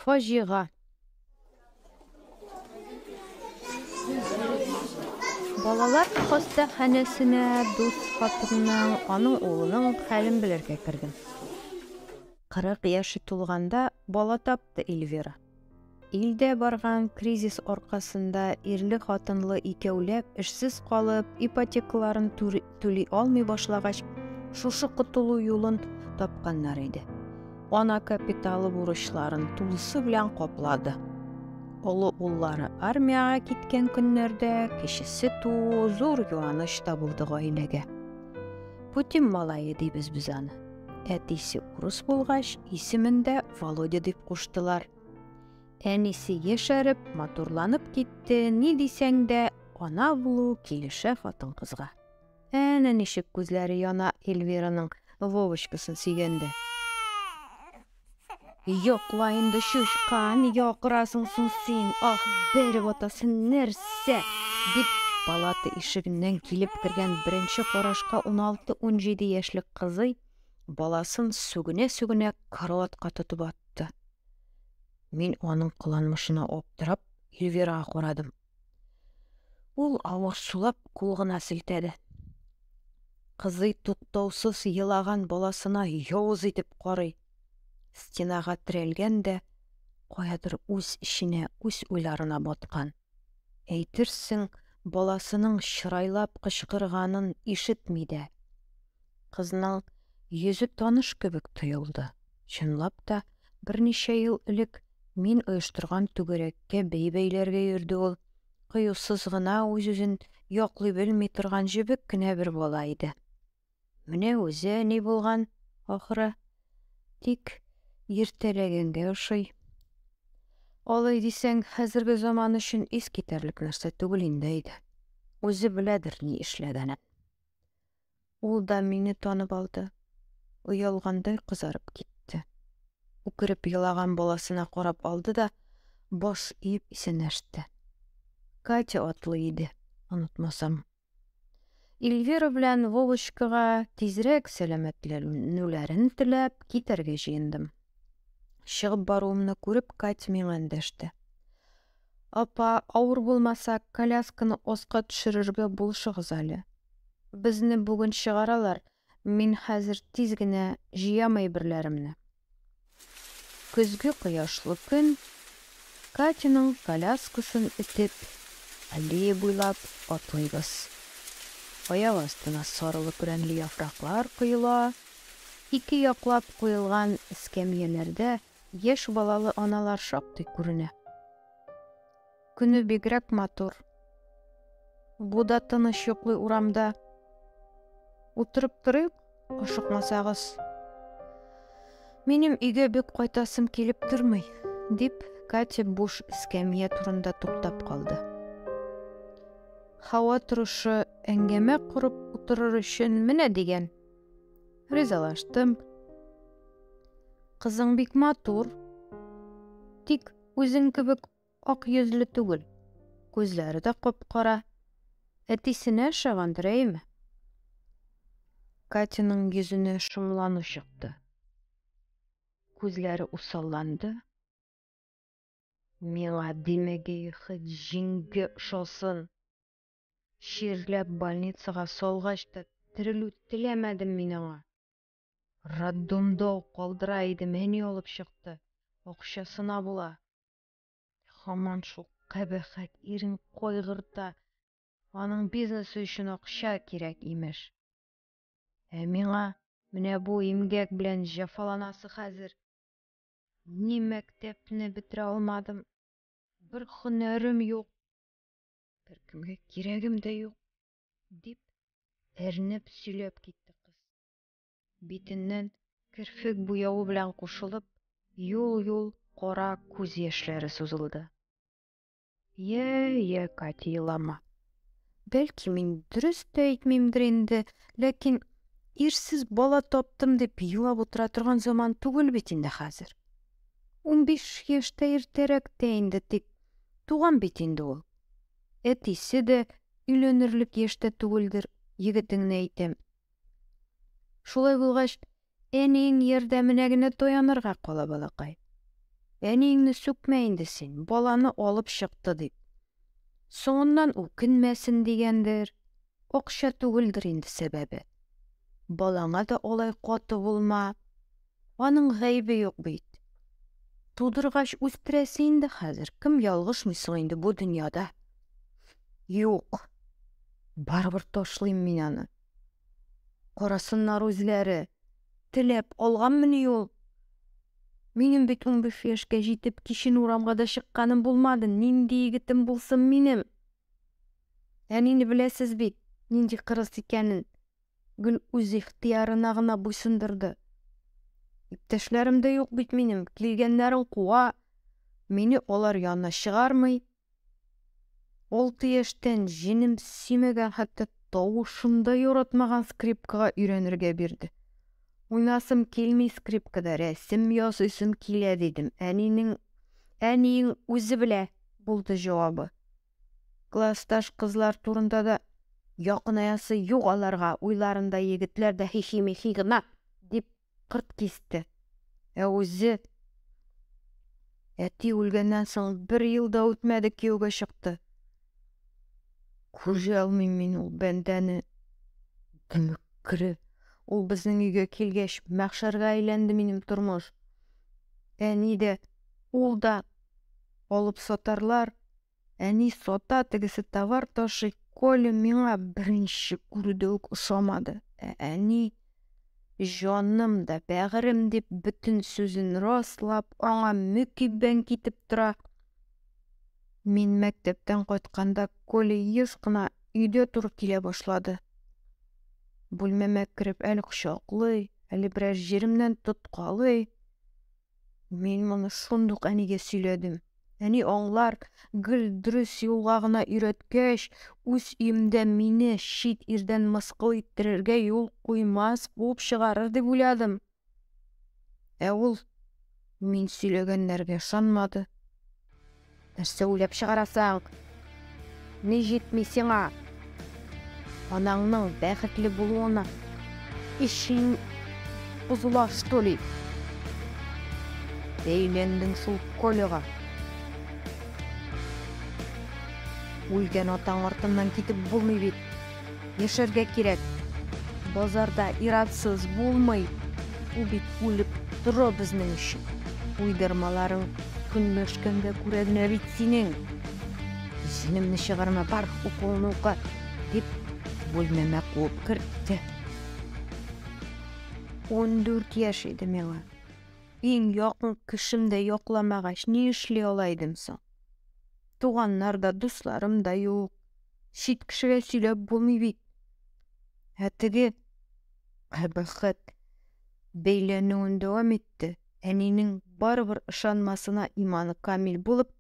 Фаҗига. Балалар хастаханәсенә дус хатынның, аның улының хәлен белергә кердем. 40 яше тулганда бала тапты Эльвира. Илдә барган кризис аркасында ирле-хатынлы икәүләп эшсез калып, ипотекаларын түли алмый башлагач, шушы котылу юлын тапканнар иде. Ана капиталы бурычларын тулысы белән каплады. Олы уллары армиягә киткән көннәрдә кечесе туу зур юаныч та булды гаиләгә. Путин малае дибез без аны. Әтисе урыс булгач, исемен дә Володя дип куштылар. Әнисе яшәреп, матурланып китте, ни дисәң дә, ана булу килешә хатын-кызга. Әнә ничек күзләре яна Эльвираның Вовочкасын сөйгәндә. Йокла инде, чучка, нигә акырасың соң син? Ах, бәреп атасы нәрсә? дип, палата ишегеннән килеп кергән беренче карашка 16-17 яшьлек кызый баласын сүгенә-сүгенә караватка тотып атты. Мин аның кыланмышына аптырап, Эльвирага карадым. Ул авыр сулап кул гына селтәде. Кызый туктаусыз елаган баласына явыз итеп карый. Стенага терәлгән дә, каядыр үз эченә, үз уйларына баткан. Әйтерсең, баласының чырайлап кычкырганын ишетми дә. Кызның йөзе таныш кебек тоелды. Чынлап та, берничә ел элек мин оештырган түгәрәккә бәй бәйләргә йөрде ул. Кыюсыз гына үз-үзен яклый белми торган җебек кенә бер бала иде. Менә үзе әни булган, ахры. Тик иртәләгәнгә ошый. Алай дисәң, хәзерге заман өчен искитәрлек нәрсә түгел инде әйдә. Үзе беләдер ни эшләгәнен. Ул да мине танып алды. Оялгандай кызарып китте. Үкереп елаган баласына карап алды да, баш иеп исәнләште. Катя атлы иде, онытмасам. Эльвира белән Вовочкага тизрәк сәламәтләнүләрен теләп, китәргә җыендым. Чыгып баруымны күреп, Катя миңа эндәште. Апа, авыр булмаса, колясканы аска төшерергә булышыгыз әле. Безне бүген чыгаралар, мин хәзер тиз генә җыям әйберләремне. Көзге кояшлы көн, Катяның коляскасын этеп, аллея буйлап атлыйбыз. Аяк астына сарылы-көрәнле яфраклар коела, ике яклап куелган эскәмияләрдә Яшь балалы аналар шактый күренә. Көне бигрәк матур. Бу да тыныч йоклый урамда. Утырып торыйк, ашыкмасагыз. Минем өйгә бик кайтасым килеп тормый, дип Катя буш эскәмия турында туктап калды. Һава торышы әңгәмә корып утырыр өчен менә дигән. Ризалаштым. Кызың бик матур. Тик үзең кебек ак йөзле түгел. Күзләре дә кап-кара. Әтисенә ошагандыр, әйеме? Катяның йөзенә шомлану чыкты. Күзләре усалланды. Миңа димәгәе хет җиңги ошасын. Чирләп больницага салгач та терелү теләмәдем мин аңа. Роддомда ук калдыра идем, әни алып чыкты. Акчасына була. Һаман шул кабахәт ирен кайгырта. Аның бизнесы өчен акча кирәк, имеш. Ә миңа менә бу имгәк белән җәфаланасы хәзер. Ни мәктәпне бетерә алмадым, бер һөнәрем юк. Беркемгә кирәгем дә юк, дип әрнеп сөйләп китте кыз. Битеннән керфек буявы белән кушылып, юл-юл кара күз яшьләре сузылды. Йә, йә, Катя, елама. Бәлки, мин дөрес тә әйтмимдер инде, ләкин ирсез бала таптым дип елап утыра торган заман түгел бит инде хәзер. 15 яшьтә иртәрәк тә инде, тик туган бит инде ул. Әтисе дә өйләнерлек яшьтә түгелдер, егетеңне әйтәм. Шулай булгач, әниең ярдәменә генә таянырга кала, балакай. Әниеңне сүкмә инде син, баланы алып чыкты дип. Соңыннан үкенмәсен дигәндер. Акча түгелдер инде сәбәбе. Балаңа да алай каты булма. Аның гаебе юк бит. Тудыргач үстерәсе инде хәзер. Кем ялгышмый соң инде бу дөньяда? Юк. Барыбер ташлыйм мин аны. Карасыннар үзләре. Теләп алганмыни ул? Минем бит 15 яшькә җитеп кичен урамга да чыкканым булмады. Нинди егетем булсын минем? Әнине беләсез бит, нинди кырыс икәнен. Гел үз ихтыярына гына буйсындырды. Иптәшләрем дә юк бит минем, килгәннәрен куа, мине алар янына чыгармый. Алты яшьтән җенем сөймәгән, хәтта тавышын да яратмаган скрипкага өйрәнергә бирде. Уйнасым килми скрипкада, рәсем ясыйсым килә, дидем. Әнинең, әниең үзе белә, булды җавабы. Классташ кызлар турында да якынаясы юк аларга, уйларында егетләр дә хихи-михи гына, дип кырт кисте. Ә үзе әти үлгәннән соң бер ел да үтмәде кияүгә чыкты. Күрә алмыйм мин ул бәндәне. Дөмеккере. Ул безнең өйгә килгәч, мәхшәргә әйләнде минем тормыш. Әни дә, ул да алып сатарлар. Әни сата, тегесе товар ташый. Коля миңа беренче күрүдә үк ошамады. Ә әни җаным да бәгырем дип бөтен сүзен раслап, аңа мөкиббән китеп тора. Мин мәктәптән кайтканда Коля еш кына өйдә туры килә башлады. Бүлмәмә кереп әле кочаклый, әле берәр җиремнән тоткалый. Мин моны шундук әнигә сөйләдем. Әни аңлар, гел дөрес юлга гына өйрәткәч, үз өемдә мине чит ирдән мыскыл иттерергә юл куймас, куып чыгарыр дип уйладым. Ә ул мин сөйләгәннәргә ышанмады. Нәрсә уйлап чыгарасың? Ни җитми сиңа? Анаңның бәхетле булуына эчең бозыла, что ли? Әйләндең шул Коляга. Үлгән атаң артыннан китеп булмый бит. Яшәргә кирәк. Базарда иратсыз булмый. Ул бит үлеп тора безнең өчен. Уйдырмаларың көнләшкәнгә күрә генә бит синең. Җенемне чыгарма, бар, укуыңны укы, дип бүлмәмә куып кертте. 14 яшь иде миңа. Иң якын кешем дә якламагач, ни эшли ала идем соң? Туганнар да, дусларым да юк. Чит кешегә сөйләп булмый бит. Ә теге кабахәт бәйләнүен дәвам итте. Әнинең барыбер ышанмасына иманы камил булып,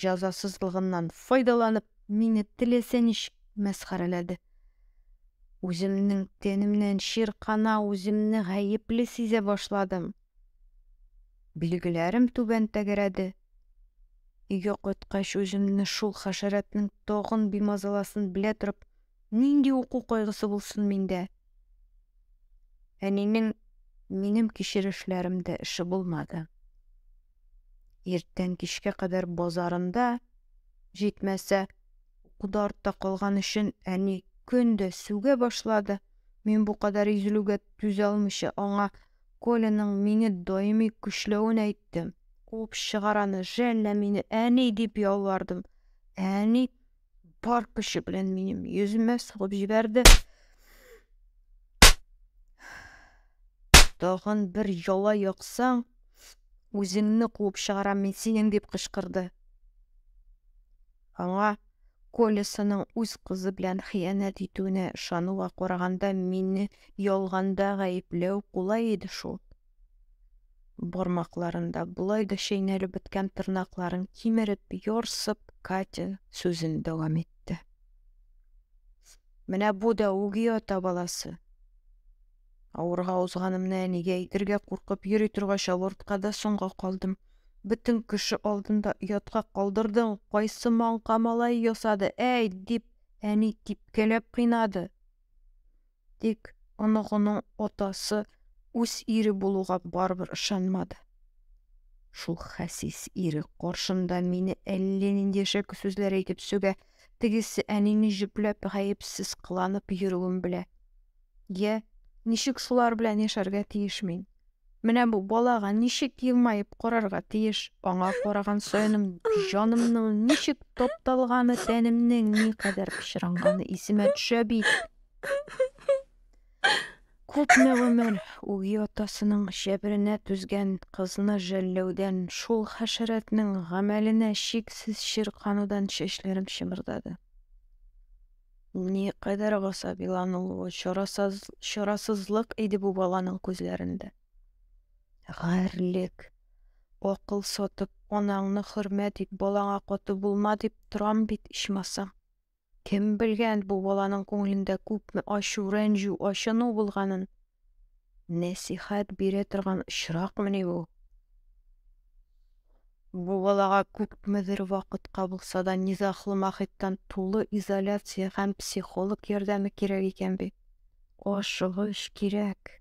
җәзасызлыгыннан файдаланып, мине теләсә ничек мәсхәрәләде. Үземнең тәнемнән чиркана, үземне гаепле сизә башладым. Билгеләрем түбән тәгәрәде. Өйгә кайткач, үземне шул хәшәрәтнең тагын бимазаласын белә торып, нинди уку кайгысы булсын миндә? Әнинең минем кичерешләремдә эше булмады. Иртән кичкә кадәр базарында, җитмәсә, укуда артта калган өчен әни көн дә сүгә башлады. Мин бу кадәр изелүгә түзә алмыйча, аңа Коляның мине даими көчләвен әйттем. Куып чыгар аны, жәллә мине, әни, дип ялвардым. Әни бар көче белән минем йөземә сугып җибәрде. Тагын бер яла яксаң, үзеңне куып чыгарам мин синең, дип кычкырды. Аңа Колясының үз кызы белән хыянәт итүенә ышануга караганда мине ялганда гаепләү кулай иде шул. Бармакларында болай да чәйнәлеп беткән тырнакларын кимереп, ярсып, Катя сүзен дәвам итте. Менә бу да үги ата баласы. Авырга узганымны әнигә әйтергә куркып йөри торгач, абортка да соңга калдым. Бөтен кеше алдында оятка калдырдың, кайсы маңка малай ясады, әй, дип, әни типкәләп кыйнады. Тик оныгының атасы үз ире булуга барыбер ышанмады. Шул хәсис ире каршында мине әллә нинди әшәке сүзләр әйтеп сүгә, тегесе әнине җөпләп гаепсез кыланып йөрүен белә. Йә, ничек шулар белән яшәргә тиеш мин? Менә бу балага ничек елмаеп карарга тиеш? Аңа караган саеным җанымның ничек тапталганы, тәнемнең никадәр пычранганы исемә төшә бит. Күпме гомер үги атасының җәберенә түзгән кызны жәлләүдән, шул хәшәрәтнең гамәленә чиксез чирканудан чәчләрем чымырдады. Никадәр гасабиланулы, чарасыз, чарасызлык иде бу баланың күзләрендә. Гарьлек. Акыл сатып, анаңны хөрмәт ит, балаңа каты булма дип торам бит ичмасам. Кем белгән бу баланың күңелендә күпме ачу, рәнҗү, ачыну булганын. Нәсихәт бирә торган очракмыни бу? Бу балага күпмедер вакытка булса да низахлы мохиттан тулы изоляция һәм психолог ярдәме кирәк икән бит. Ашыгыч кирәк.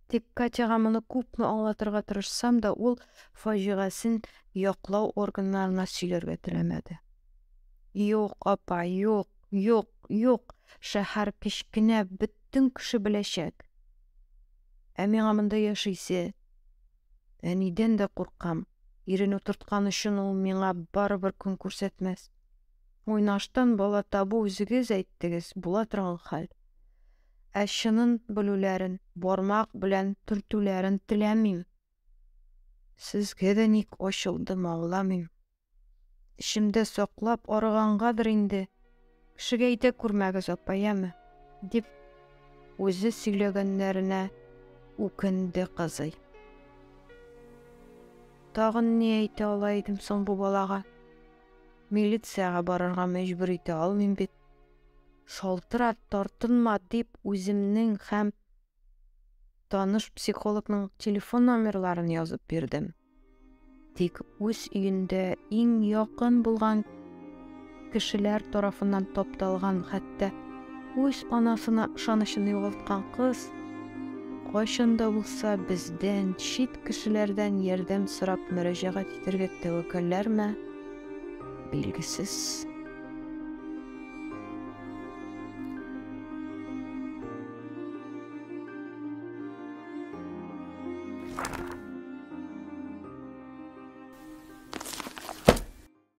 Тик Катяга моны күпме аңлатырга тырышсам да, ул фаҗигасен яклау органнарына сөйләргә теләмәде. Юк, апа, юк, юк, юк, шәһәр кечкенә, бөтен кеше беләчәк. Ә миңа монда яшисе. Әнидән дә куркам. Ирен утырткан өчен ул миңа барыбер көн күрсәтмәс. Уйнаштан бала табу үзегез әйттегез, була торган хәл. Ә чынын белүләрен, бармак белән төртүләрен теләмим. Сезгә дә ник ачылдым, аңламыйм. Эчемдә саклап арыгангадыр инде. Кешегә әйтә күрмәгез, апа, яме, дип үзе сөйләгәннәренә үкенде кызый. Тагын ни әйтә ала идем соң бу балага? Милициягә барырга мәҗбүр итә алмыйм бит. Шалтырат, тартынма, дип үземнең һәм таныш психологның телефон номерларын язып бирдем. Тик үз өендә иң якын булган кешеләр тарафыннан тапталган, хәтта үз анасына ышанычын югалткан кыз кайчан да булса бездән, чит кешеләрдән ярдәм сорап мөрәҗәгать итәргә тәвәккәлләрме? Билгесез.